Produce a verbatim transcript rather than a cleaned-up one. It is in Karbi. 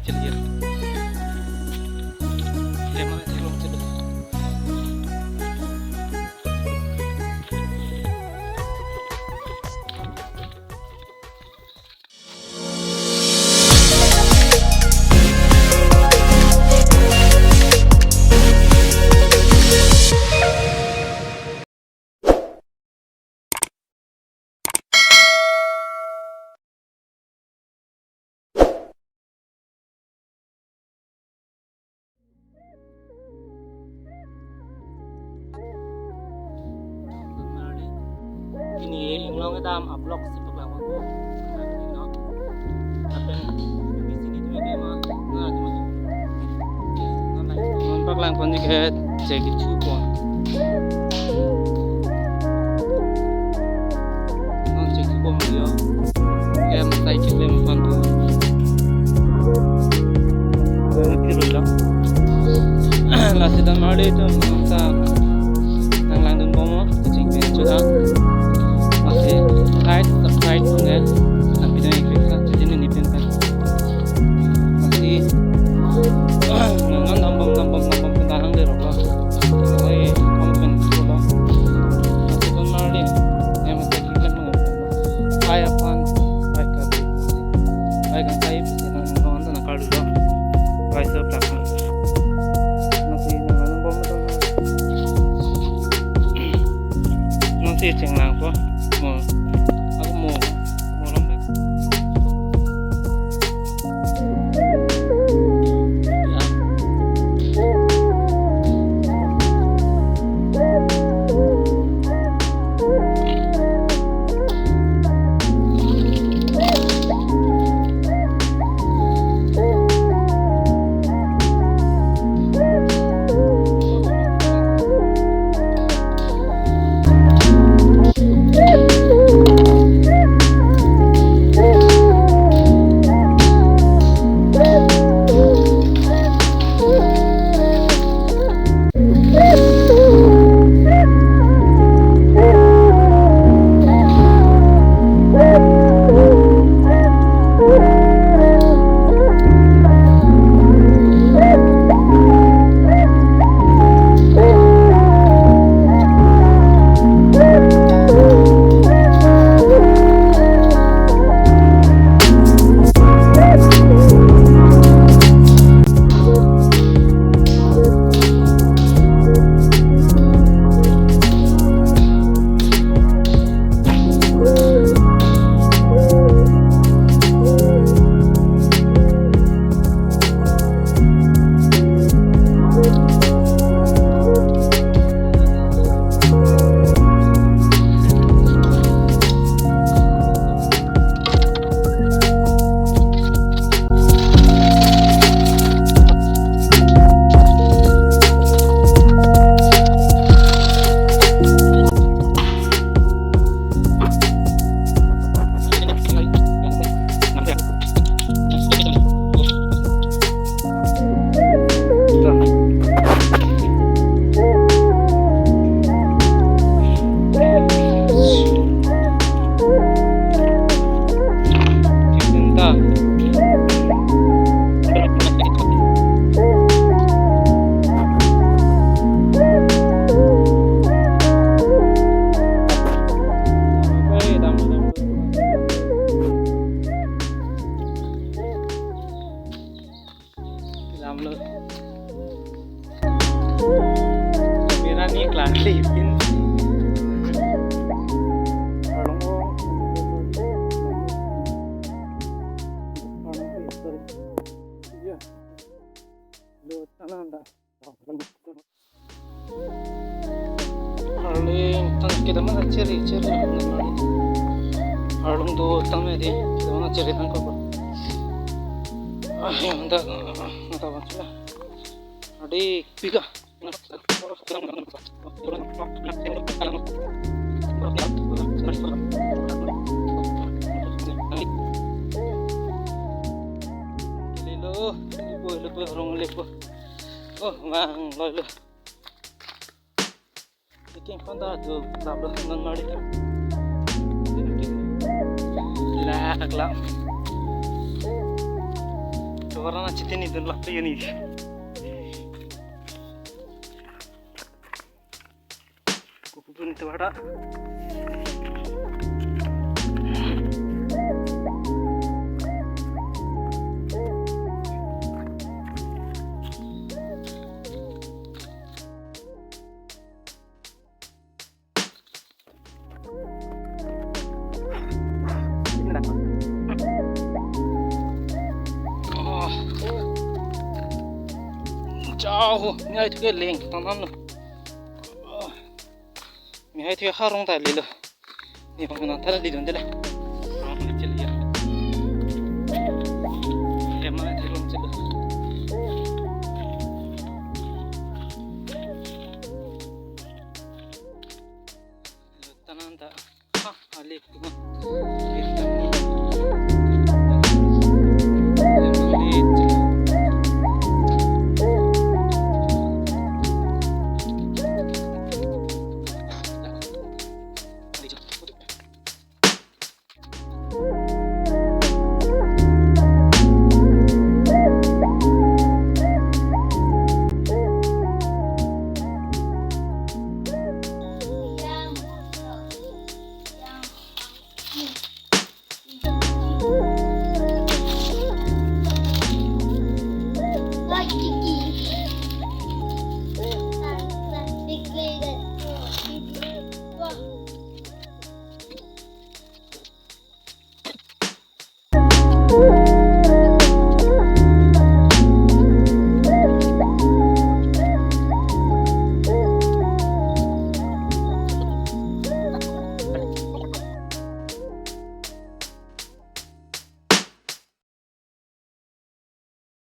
Clear. Lema theklong chedo. Pini inglong kedam a-vlog si paklang ponpo. Lapen pini sini tu dia ma, na tu ma. Non paklang ponji ke chek kechupon. Non chek kechupon dia. Em sai cheklem ponpo. Lasi don marli atum sa nanglangdun bom o, kachingki pen chula. Lasi like, subscribe ne nangpidun ik sa, chini ni pen pen. Lasi nang nang dambom, dambom, dambom pen dahang le roklo. Oi, comment pen chula. Lasi don marli, em sa cheklem ponpo. Pai aphan, pai ka, pai ka, pai si nang nang nang karlu lo. Pai so plak. Nasi nang nang bom dam. Nasi chenglangpo. Mo. Ako mo. Mo lam dek. Ya. Lamlo. Camera ni klangkle pin. Arlong o. Arlong o, sorry. Ya. Lo, tanah anda. Arleng tang kedam ma cheri, cheri. Arlong do tang me di, kedam ma cheri tang ko. Ah, yang dah, nggak tahu sih lah. Adi, pika. Lelo, lepo, lepo, arlong lepo. Oh, mang, loi lo. Iking panda tu lap lo nang mari. Lak lap. To Parana chitini dun lakli ini. Kuku pun itu ada. Oh. Jauh, ni ai thuke leng, tanam lo. Oh. Ni ai thuke harong ta lilo. Ni bang nang tara lidun dele.